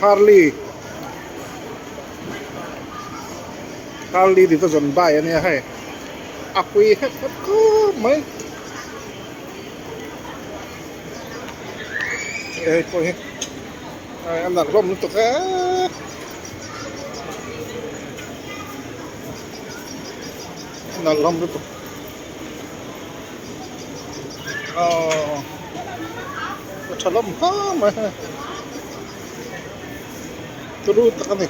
Harley Harley Davidson bike a nia hei a pui hep hep khawp mai hei pawh hi a nalh hlawm lutuk e. A nalh hlawm lutuk aww a tha hlawm khawp mai hei turu tak a ni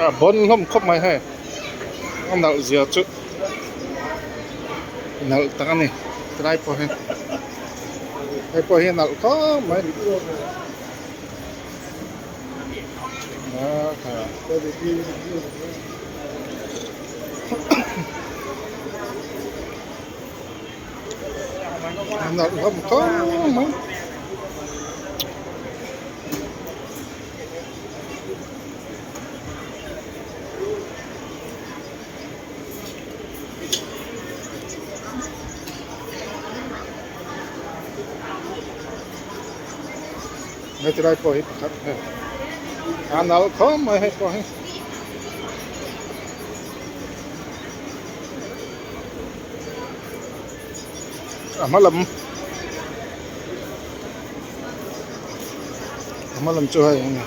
a bawn hlawm khawp mai hei a nalh zia chu nalh tak a ni tilai pawh hi hei pawh hi a nalh khawp mai. A nalh hlawm khawp mai. Heti lai pawh hi pakhat hei a nalh khawp mai hei pawh hi. A hma lam a hma lam chu hei a ni.